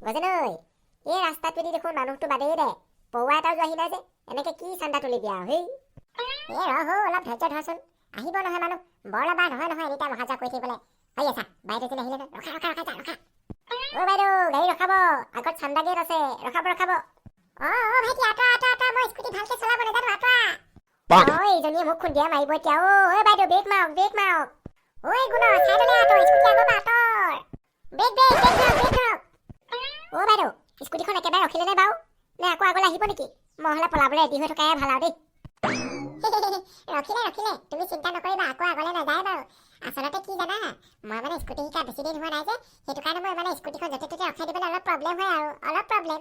গজেন ঐ, এই ৰাস্তাটোৱেদি দেখোন মানুহটো বাদেই দে, পৰুৱা এটাও যোৱাহি নাই যে। এনেকে কি চান্দা তুলিবি আৰু? হেই, এই ৰহ হৌ, অলপ ধৈৰ্য ধৰচোন। আহিব নহয় মানুহ। বৰলা নহয় নহয়, এনি টাইম অহা যোৱা কৰি থাকিবলৈ। হৈ আছা, বাইদেউজনী আহিলে নহয়। ৰখা, ৰখা, ৰখা, যা, ৰখা। অ' বাইদেউ, গাড়ী ৰখাব, আগত চান্দা গেট আছে, ৰখাব, ৰখাব। অ' অ' ভাইটি, আঁতৰা, আঁতৰা, আঁতৰা, মই স্কুটি ভালকে চলাব নাজানো, আঁতৰা। অ' এইজনীয়ে মোক খুন্দিয়াই মাৰিব এতিয়া। অ' ঐ বাইদেউ, ব্ৰেক মাৰক, ব্ৰেক মাৰক। ঐ গুণ, চাইডলৈ আঁতৰ, স্কুটি আগৰ পৰা আঁতৰ। ব্ৰেক, ব্ৰেক, ব্ৰেক ধৰক, ব্ৰেক ধৰক। অ' বাইদেউ, স্কুটিখন একেবাৰে ৰখিলেনে বাৰু, নে আকৌ আগলৈ আহিব নেকি? মই হ'লে পলাবলৈ ৰেডি হৈ থকাই ভাল আৰু দেই। ৰখিলে, ৰখিলে, তুমি চিন্তা নকৰিবা, আকৌ আগলৈ নাযায় বাৰু। আচলতে কি জানা, মই মানে স্কুটি শিকা বেছি দিন হোৱা নাই যে, সেইটো কাৰণে মই মানে স্কুটিখন য'তে ত'তে ৰখাই দিবলৈ অলপ প্ৰব্লেম হয় আৰু, অলপ প্ৰব্লেম।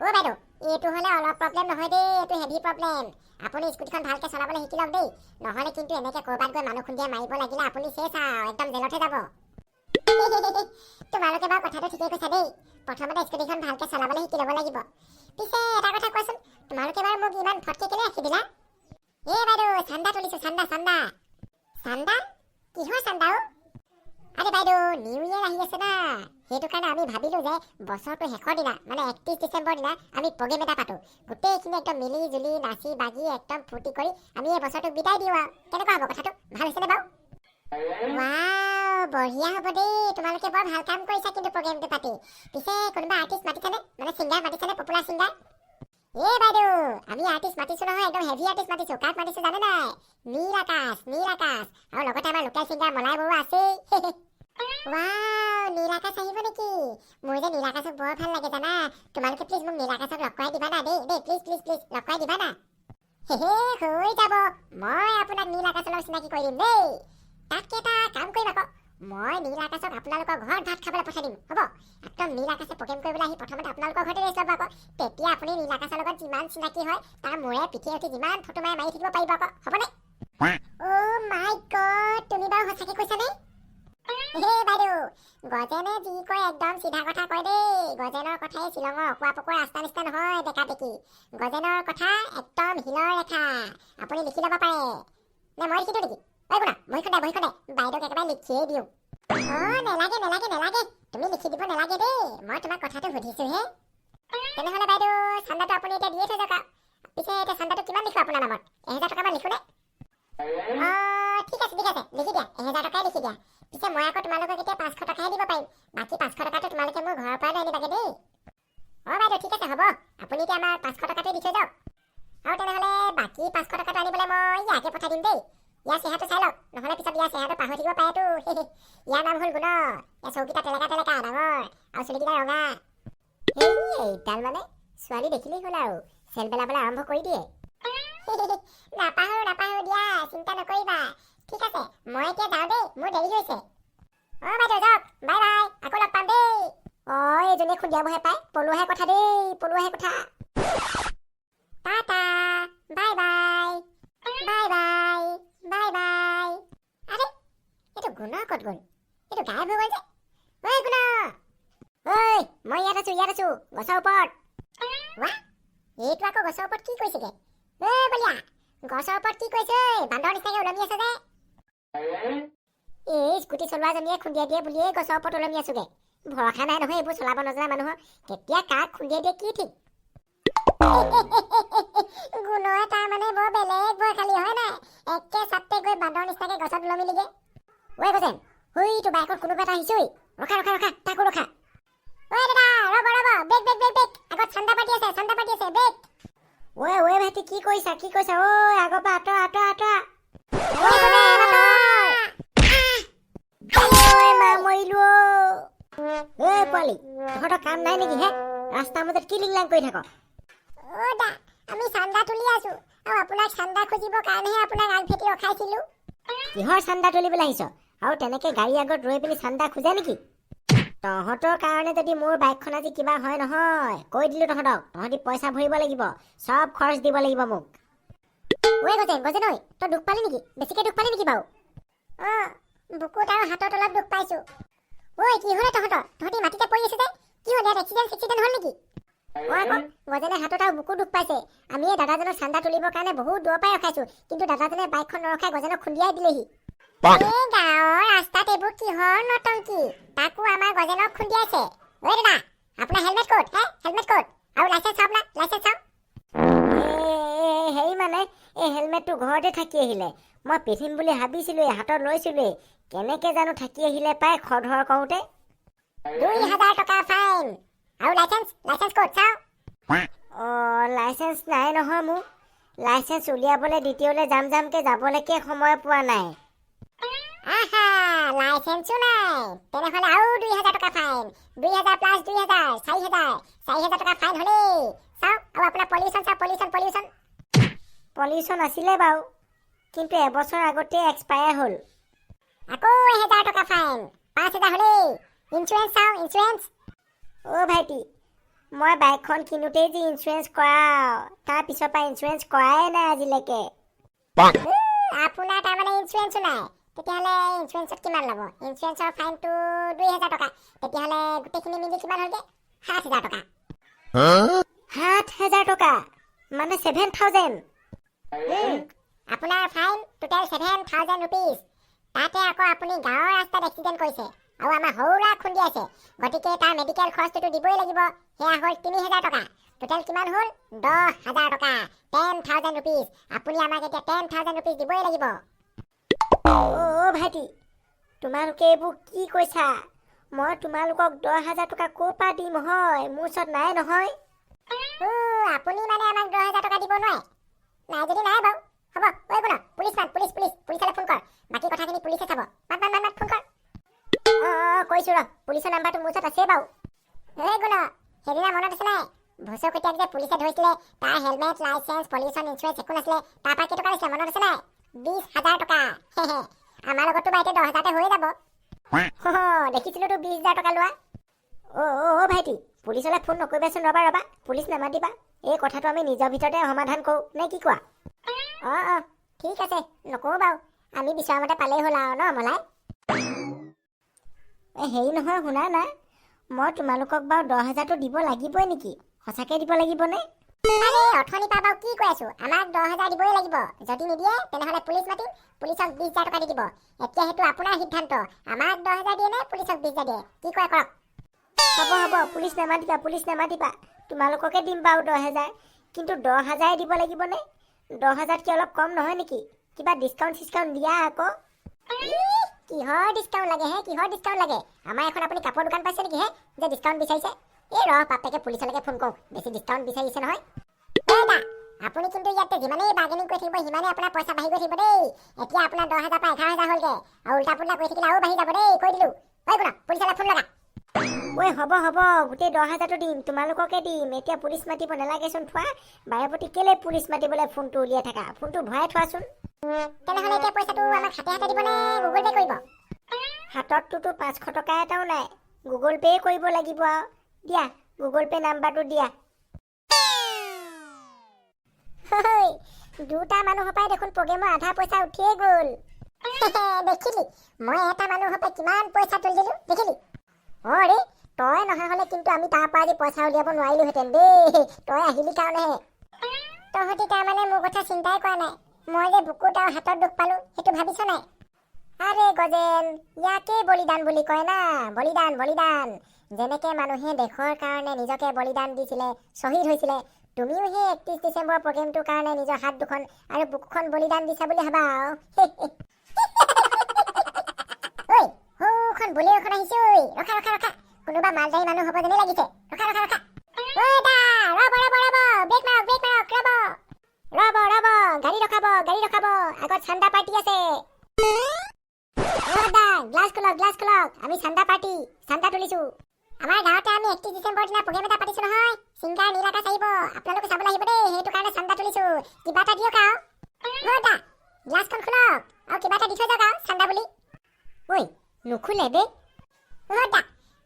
অ' বাইদেউ, এইটো হ'লে অলপ প্ৰব্লেম নহয় দেই, এইটো হেভি প্ৰব্লেম। আপুনি স্কুটিখন ভালকৈ চলাবলৈ শিকি লওক দেই, নহ'লে কিন্তু এনেকৈ ক'ৰবাত গৈ মানুহ খুন্দিয়াই মাৰিব লাগিলে আপুনি চেচ আৰু, একদম জেলতহে যাব। তোমালোকে বাৰু কথাটো ঠিকেই কৈছা দেই, প্ৰথমতে স্কুটিখন ভালকৈ চলাবলৈ শিকি ল'ব লাগিব। পিছে এটা কথা কোৱাচোন, তোমালোকে বাৰু মোক ইমান ফটকে কেলৈ ৰাখি দিলা? এই বাইদেউ, চান্দা তুলিছো, চান্দা, চান্দা। চান্দা? কিহৰ চান্দা অ'? আৰে বাইদেউ, নিউ ইয়েৰ আহি আছে না, সেইটো কাৰণে আমি ভাবিলো যে বছৰটোৰ শেষৰ দিনা, মানে 31 ডিচেম্বৰ দিনা আমি প্ৰগ্ৰেম এটা পাতো। গোটেইখিনি একদম মিলি জুলি নাচি বাগি একদম ফূৰ্তি কৰি আমি এই বছৰটোক বিদায় দিওঁ আৰু। কেনেকুৱা হ'ব কথাটো? ভাল হৈছেনে বাৰু? ৱাও, বঢ়িয়া হ'ব দেই। তোমালোকে বৰ ভাল কাম কৰিছা কিন্তু প্ৰগ্ৰেমটো পাতি। পিছে কোনোবা আৰ্টিষ্ট মাতিছানে? মানে ছিংগাৰ মাতিছানে, পপুলাৰ ছিংগাৰ? এই বাইদেউ, আমি আৰ্টিষ্ট মাতিছো নহয়, একদম হেভি আৰ্টিষ্ট মাতিছো। কাক মাতিছো জানে নাই? নীল আকাশ, নীল আকাশ। আৰু লগতে আমাৰ লোকেল ছিংগাৰ মলাই বৰুৱা আছেই। ৱাও, নীল আকাশ আহিব নেকি? মোৰ যে নীল আকাশক বৰ ভাল লাগে জানা। তোমালোকে প্লিজ মোক নীল আকাশক লগ কৰাই দিবা না দেই, দেই, প্লিজ, প্লিজ, প্লিজ লগ কৰাই দিবা না। হে, হৈ যাব, মই আপোনাক নীল আকাশৰ লগত চিনাকি কৰি দিম দেই। তাতকে এটা কাম কৰিম আকৌ, মই নীল আকাশক আপোনালোকৰ ঘৰত ভাত খাবলৈ পঠাই দিম, হ'ব? একদম নীল আকাশে প্ৰগ্ৰেম কৰিবলৈ আহি প্ৰথমতে আপোনালোকৰ ঘৰতে ৰেষ্ট ল'ব আকৌ। তেতিয়া আপুনি নীল আকাশৰ লগত যিমান চিনাকি হয়, তাৰ মূৰে পিঠিয়ে উঠি যিমান ফটো মাৰি মাৰি থাকিব পাৰিব আকৌ, হ'বনে? অ' মাই গড, তুমি বাৰু সঁচাকে কৈছানে? হে বাইদেউ, গজেনে যি কয় একদম চিধা কথা কয় দেই। গজেনৰ কথাই শ্বিলঙৰ অকোৱা পকোৱা ৰাস্তা নিচিনা নহয় ডেকা টেকি। গজেনৰ কথা একদম শিলৰ ৰেখা, আপুনি লিখি ল'ব পাৰে। নে মই লিখি দিওঁ নেকি? ঐ গুণা, বহীখন দে, বহীখন দে, বাইদেউক একেবাৰে লিখিয়েই দিওঁ। অ' নেলাগে, নেলাগে, নেলাগে, তুমি লিখি দিব নেলাগে দেই, মই তোমাক কথাটো সুধিছোহে। তেনেহ'লে বাইদেউ, চান্দাটো আপুনি এতিয়া দিয়ে থৈ যাওক আৰু। পিছে এতিয়া চান্দাটো কিমান লিখোঁ আপোনাৰ নামত? 1000 টকামান লিখোনে? অঁ, ঠিক আছে, ঠিক আছে, লিখি দিয়া, 1000 টকাই লিখি দিয়া। পিছে মই আকৌ তোমালোকক এতিয়া 500 টকাহে দিব পাৰিম, বাকী 500 টকাটো তোমালোকে মোৰ ঘৰৰ পৰা লৈ আনিবাগে দেই। অঁ বাইদেউ, ঠিক আছে, হ'ব, আপুনি এতিয়া আমাক 500 টকাটোৱে দি থৈ যাওক আৰু। তেনেহ'লে বাকী 500 টকাটো আনিবলৈ মই ইয়াকে পঠাই দিম দেই। ইয়াৰ চেহেৰাটো চাই লওক, নহ'লে পিছত ইয়াৰ চেহেৰাটো পাহৰি থাকিব পাৰেতো। ইয়াৰ নাম হ'ল গুণ। ইয়াৰ চকুকেইটা টেলেকা টেলেকা ডাঙৰ আৰু চুলিকেইটা ৰঙা। এই এইডাল মানে ছোৱালী দেখিলেই হ'ল আৰু চেল পেলাবলৈ আৰম্ভ কৰি দিয়ে। নাপাহৰো, নাপাহৰো দিয়া, চিন্তা নকৰিবা। ঠিক আছে, মই এতিয়া যাওঁ দেই, মোৰ দেৰি হৈছে। অঁ বাইদেউ, যাওক, বাই বাই, আকৌ লগ পাম দেই। অঁ, এইজনীয়ে খুন্দিয়াবহে পায়, পলোৱাহে কথা দেই, পলোৱাহে কথা। Tata, bye bye, bye bye, bye bye. আৰে, এইটো গুণ ক'ত গ'ল? এইটো গায়ব হৈ গ'ল যে। ঐ গুণ, ঐ, মই ইয়াত আছো, ইয়াত আছো, গছৰ ওপৰত। ৱা, এইটো আকৌ গছৰ ওপৰত কি কৰিছেগে? ঐ বলিয়া, গছৰ ওপৰত কি কৰিছে ঐ? বান্দৰ নিচিনাকে ওলমি আছে যে। এই স্কুটি চলোৱাজনীয়ে খুন্দিয়াই দিয়ে বুলিয়েই গছৰ ওপৰত ওলমি আছোগে। ভৰসা নাই নহয় এইবোৰ চলাব নজনা মানুহৰ, কেতিয়া কাক খুন্দিয়াই দিয়ে কি ঠিক। গুণৰে তাৰমানে বৰ বেলেগ ভয় খালি, হয় নাই? একে চাপতে গৈ বান্দৰ নিচিনাকে গছত ওলমিলিগে। ঐ গজেন, ঐ, তোৰ বাইকত কোনোবা এটা আহিছে ঐ। ৰখা, ৰখা, ৰখা, তাকো ৰখা। ঐ দাদা, ৰ'ব, ৰ'ব, ব্ৰেক, ব্ৰেক, ব্ৰেক, ব্ৰেক, আগত চান্দা পাতি আছে, চান্দা পাতি আছে, ব্ৰেক। ঐ, ঐ ভাইটি, কি কৰিছা, কি কৰিছা? ঐ, আগৰ পৰা আঁতৰা, আঁতৰা, আঁতৰা। ঐ গজেন, আঁতৰ। ঐ মা, মৰিলো অ'। ঐ পোৱালি, তহঁতৰ কাম নাই নেকি হে? ৰাস্তাৰ মাজত কি লিংলাং কৰি থাক? অ' দা, আমি চান্দা তুলি আছো আৰু আপোনাক চান্দা খুজিবৰ কাৰণেহে আপোনাক আগভেটি ৰখাইছিলো। কিহৰ চান্দা তুলিবলৈ আহিছ? আৰু তেনেকে গাড়ী আগত ৰৈ পিনি চান্দা খোজে নেকি? তহঁতৰ কাৰণে যদি মোৰ বাইকখন আজি কিবা হয় নহয়, কৈ দিলো তহঁতক, তহঁতি পইচা ভৰিব লাগিব, চব খৰচ দিব লাগিব মোক। ঐ গজেন, গজেন ঐ, তই দুখ পালি নেকি? বেছিকে দুখ পালি নেকি বাৰু? অঁ, বুকুত আৰু হাতত অলপ দুখ পাইছো। ঐ, কি হ'লে তহঁতৰ? তহঁতি মাটিতে পৰি আছ যে, কি হ'ল? ইয়াত এক্সিডেণ্ট চেক্সিডেণ্ট হ'ল নেকি? অ' আকৌ গজেনে হাতত আৰু বুকুত দুখ পাইছে। আমি এই দাদাজনক চান্দা তুলিবৰ কাৰণে বহুত দূৰৰ পৰাই ৰখাইছো, কিন্তু দাদাজনে বাইকখন নৰখাই গজেনক খুন্দিয়াই দিলেহি। এই গাঁৱৰ ৰাস্তাত এইবোৰ কিহৰ নটংকি? তাকো আমাৰ গজেনক খুন্দিয়াইছে। ঐ দাদা। আপোনাৰ হেলমেট ক'ত হে? হেলমেট ক'ত? আৰু লাইচেঞ্চ চাওঁ, আপোনাৰ লাইচেঞ্চ চাওঁ। হেৰি মানে, এই হেলমেটটো ঘৰতে থাকি আহিলে। মই পিন্ধিম বুলি ভাবিছিলোঁৱেই, হাতত লৈছিলোঁৱেই। কেনেকৈ জানো থাকি আহিলে পাই খৰধৰ কৰোঁতে। 2000 টকা ফাইন। আৰু লাইচেঞ্চ, লাইচেঞ্চ ক'ত চাওঁ। অঁ, লাইচেঞ্চ নাই নহয় মোৰ। লাইচেঞ্চ উলিয়াবলৈ দ্বিতীয়লৈ যাম যামকৈ যাবলৈকে সময় পোৱা নাই। আহা, লাইচেঞ্চো নাই? তেনেহ'লে আৰু 2000 টকা ফাইন। 2000 প্লাছ 2000, 4000। 4000 টকা ফাইন হ'লেই। চাওঁ, আৰু আপোনাৰ পলিউশ্যন চাওঁ, পলিউশ্যন, পলিউশ্যন। পলিউশ্যন আছিলে বাৰু, কিন্তু এবছৰ আগতে এক্সপায়াৰ হ'ল। আকৌ 1000 টকা ফাইন, 5000 হ'লেই। ইঞ্চুৰেঞ্চ চাওঁ, ইঞ্চুৰেঞ্চ। অ' ভাইটি, মই বাইকখন কিনোতেই যি ইঞ্চুৰেঞ্চ কৰাওঁ, তাৰ পিছৰ পৰা ইঞ্চুৰেঞ্চ কৰাই নাই আজিলৈকে। আপোনাৰ তাৰমানে ইঞ্চুৰেঞ্চো নাই? তেতিয়াহ'লে ইঞ্চুৰেঞ্চত কিমান ল'ব? ইঞ্চুৰেঞ্চৰ ফাইনটো 2000 টকা। তেতিয়াহ'লে গোটেইখিনি মিলি কিমান হ'লগৈ? 7000 টকা। 7000 টকা মানে 7000? আপোনাৰ ফাইন টোটেল 7000 ৰুপিজ। তাতে আকৌ আপুনি গাঁৱৰ ৰাস্তাত এক্সিডেণ্ট কৰিছে আৰু আমাৰ সৰু ল'ৰাক খুন্দিয়াইছে, গতিকে তাৰ মেডিকেল খৰচটোতো দিবই লাগিব। সেয়া হ'ল 3000 টকা। টোটেল কিমান হ'ল? 10,000 টকা, 10,000 ৰুপিজ। আপুনি আমাক এতিয়া 10,000 ৰুপিজ দিবই লাগিব। অ' ভাইটি, তোমালোকে এইবোৰ কি কৈছা? মই তোমালোকক 10,000 টকা ক'ৰ পৰা দিম হয়? মোৰ ওচৰত নাই নহয়। আপুনি মানে আমাক 10,000 টকা দিব নোৱাৰে? নাই যদি নাই বাৰু, হ'ব। ঐ শুন, পুলিচ মান, পুলিচ, পুলিচ, পুলিচলৈ ফোন কৰ। বাকী কথাখিনি পুলিচে চাব। মাত, মাত, মাত, মাত, ফোন কৰ। অঁ অঁ কৈছোঁ ৰ। পুলিচৰ নাম্বাৰটো মোৰ ওচৰত আছেই বাৰু। ঐ গুণ, সেইদিনা মনত আছে নাই, ভুচকুটীয়াক যে পুলিচে ধৰিছিলে, তাৰ হেলমেট, লাইচেঞ্চ, পলিউশ্যন, ইঞ্চুৰেঞ্চ একো নাছিলে। তাৰ পৰা কেইটকা লৈছিলে মনত আছে নাই? 20,000 টকা। আমাৰ লগততো বাৰু এতিয়া 10,000তে হৈয়ে যাব। দেখিছিলোতো 20,000 টকা লোৱা। অ' অ' অ' ভাইটি, পুলিচলৈ ফোন নকৰিবাচোন। ৰ'বা ৰ'বা, পুলিচ নামাতিবা। এই কথাটো আমি নিজৰ ভিতৰতে সমাধান কৰোঁ নে কি কোৱা? অঁ অঁ ঠিক আছে, নকওঁ বাৰু। আমি বিচৰা মতে পালেই হ'ল আৰু ন মলাই? এই হেৰি নহয়, শুনা না, মই তোমালোকক বাৰু 10,000টো দিব লাগিবই নেকি? সঁচাকৈ দিব লাগিবনে? আৰে, অথনিৰ পৰা বাৰু কি কৈ আছো? আমাক 10,000 দিবই লাগিব। যদি নিদিয়ে তেনেহ'লে পুলিচ মাতিম, পুলিচক 20,000 টকা দি দিব। এতিয়া সেইটো আপোনাৰ সিদ্ধান্ত, আমাক 10,000 দিয়ে নে পুলিচক 20,000 দিয়ে? কি কয় কৰক। হ'ব হ'ব, পুলিচ নামাতিবা, পুলিচ নামাতিবা। তোমালোককে দিম বাৰু 10,000। কিন্তু 10,000ই দিব লাগিবনে? 10,000তকৈ অলপ কম নহয় নেকি? কিবা ডিছকাউণ্ট চিছকাউণ্ট দিয়া আকৌ। ইহ, কিহৰ ডিছকাউণ্ট লাগে হে? কিহৰ ডিছকাউণ্ট লাগে? আমাৰ এখন আপুনি কাপোৰ দোকান পাইছে নেকি হে, যে ডিছকাউণ্ট বিচাৰিছে? এই ৰহ বাপেকে, পুলিচলৈকে ফোন কৰোঁ। বেছি ডিছকাউণ্ট বিচাৰিছে নহয়। এই দা, আপুনি কিন্তু ইয়াতে যিমানেই বাৰ্গেনিং কৰি থাকিব, সিমানেই আপোনাৰ পইচা বাঢ়ি গৈ থাকিব দেই। এতিয়া আপোনাৰ 10,000 পৰা 11,000 হ'লগে। আৰু উল্টা পুল্টা কৰি থাকিলে আৰু বাঢ়ি যাব দেই, কৈ দিলোঁ। ঐ গুণ, পুলিচলৈ ফোন লগা। ঐ, হ'ব হ'ব, গোটেই 10,000টো দিম, তোমালোককে দিম। এতিয়া পুলিচ মাতিব নালাগেচোন, থোৱা। বাৰে প্ৰতি কেলৈ পুলিচ মাতিবলৈ ফোনটো উলিয়াই থাকা? ফোনটো ভৰাই থোৱাচোন। তেনেহ'লে এতিয়া পইচাটো আমাক হাতে হাতে দিবনে গুগল পে' কৰিব? হাততটোতো 500 টকা এটাও নাই। গুগল পে' কৰিব লাগিব আৰু। দিয়া, গুগল পে' নাম্বাৰটো দিয়া। ঐ, দুটা মানুহৰ পৰাই দেখোন প্ৰগ্ৰেমৰ আধা পইচা উঠিয়ে গ'ল। দেখিলি, মই এটা মানুহৰ পৰা কিমান পইচা তুলি দিলো, দেখিলি? অঁ ৰে, তই নহা হ'লে কিন্তু আমি তাৰ পৰা আজি পইচা উলিয়াব নোৱাৰিলোহেঁতেন দেই। তই আহিলি কাৰণেহে। তহঁতি তাৰমানে মোৰ কথা চিন্তাই কৰা নাই? মই যে বুকুত আৰু হাতত দুখ পালো, সেইটো ভাবিছ নাই? আৰে গজেন, ইয়াকেই বলিদান বুলি কয় না। বলিদান, বলিদান। যেনেকে মানুহে দেশৰ কাৰণে নিজকে বলিদান দিছিলে, শ্বহীদ হৈছিলে, তুমিও সেই 31 ডিচেম্বৰ প্ৰগ্ৰেমটোৰ কাৰণে নিজৰ হাত দুখন আৰু বুকুখন বলিদান দিছা বুলি ভাবা আৰু। ঐ, সৌখন বলেৰোখন আহিছে। ঐ, ৰখা, ৰখা, ৰখা। কোনোবা মালদাৰী মানুহ হ'ব যেনে লাগিছে। ৰখা, ৰখা, ৰখা। ঐ দা, ৰ'ব, ৰ'ব, ৰ'ব, ব্ৰেক মাৰক, ব্ৰেক মাৰক, ৰ'ব। ৰ'ব, ৰ'ব, গাড়ী ৰখাব, গাড়ী ৰখাব। আগত চান্দা পাৰ্টি আছে। অ দা, গ্লাছ খোলক, গ্লাছ খোলক। আমি চান্দা পাৰ্টি, চান্দা তুলিছো। আমাৰ গাঁৱতে আমি 31 ডিচেম্বৰ দিনা প্ৰগ্ৰেম এটা পাতিছো নহয়। ছিংগাৰ নীল আকাশ আহিব, আপোনালোকে চাবলৈ আহিব দেই। সেইটো কাৰণে চান্দা তুলিছো, কিবা এটা দিয়ক আৰু। অ দা, গ্লাছখন খোলক আৰু কিবা এটা দি থৈ যাওক আৰু চান্দা বুলি। ঐ, নুখোলে বে। অ দা,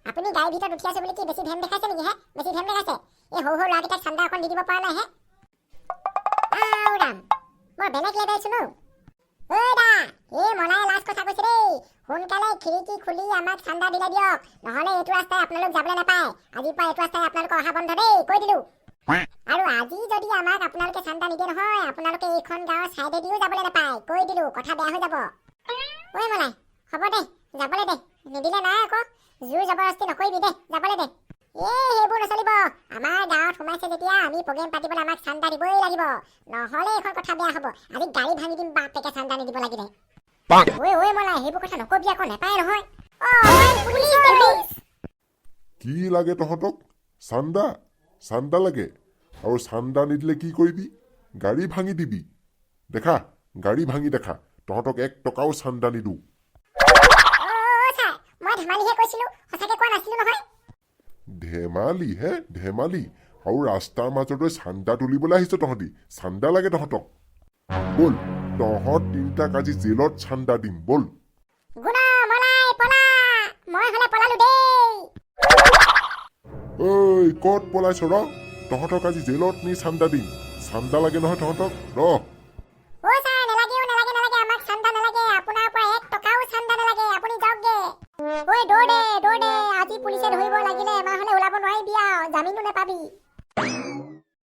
আপুনি গাড়ীৰ ভিতৰত উঠি আছে বুলি কি বেছি ভেম দেখাইছে নেকি হে? বেছি ভেম দেখাইছে? এই সৰু সৰু ল'ৰাকেইটাক চান্দা অকণ দি দিব পৰা নাই হে? আও ৰাম, বৰ বেলেগ লেবেল চোন। ঐ দা, এই মলাই লাষ্ট কথা কৈছে দেই। সোনকালে খিৰিকী খুলি আমাক চান্দা দিলে দিয়ক, নহ'লে এইটো ৰাস্তাই আপোনালোক যাবলৈ নাপায়। আজিৰ পৰা এইটো ৰাস্তাই আপোনালোকৰ অহা বন্ধ দেই, কৈ দিলো। আৰু আজি যদি আমাক আপোনালোকে চান্দা নিদিয়ে নহয়, আপোনালোকে এইখন গাঁৱৰ ছাইডেদিও যাবলৈ নাপায়, কৈ দিলো। কথা বেয়া হৈ যাব। ঐ মলাই, হ'ব দে, যাবলৈ দে। নিদিলে নাই আকৌ, জোৰ জবৰদস্তি নকৰিবি দে, যাবলৈ দে। এই সেইবোৰ ওলাইছে যেতিয়া আমি প্ৰগ্ৰেম পাতিবলৈ আমাক চান্দা দিবই লাগিব। নহ'লে এইখন কথা বেয়া হ'ব। আজি গাড়ী ভাঙি দিম বাপেকে, চান্দা নিদিব লাগিলে। ঐ ঐ মলাই, সেইবোৰ কথা নকবি আকৌ, নেপায় নহয়। অ পুলিচ, পুলিচ! কি লাগে তহঁতক? চান্দা, চান্দা লাগে। আৰু চান্দা নিদিলে কি কৰিবি? গাড়ী ভাঙি দিবি? দেখা, গাড়ী ভাঙি দেখা। তহঁতক এক টকাও চান্দা নিদিওঁ। অ ছাৰ, মই ধেমালিহে কৈছিলো, সঁচাকে কোৱা নাছিলো নহয়। ধেমালি হে ধেমালি? আৰু ৰাস্তাৰ মাজতে চান্দা তুলিবলৈ আহিছ তহঁতি? চান্দা লাগে তহঁতক? ব'ল, তহঁত তিনিটাক আজি জেলত চান্দা দিম, ব'ল। গুণা, মলাই, পলা। মই হ'লে পলালো দেই। ঐ, ক'ত পলাইছ? ৰ, তহঁতক আজি জেলত নি চান্দা দিম। চান্দা লাগে নহয় তহঁতক? ৰ। অ ছাৰ, নালাগে অ, নালাগে, নালাগে। আমাক চান্দা নালাগে। আপোনাৰ পৰা এক টকাও চান্দা নালাগে। আপুনি যাওকগে। ঐ, দৌৰ দে, দৌৰ দে। আজি পুলিচে ধৰিব লাগিলে এমাহলে ওলাব নোৱাৰিবি আৰু জামিনো নেপাবি।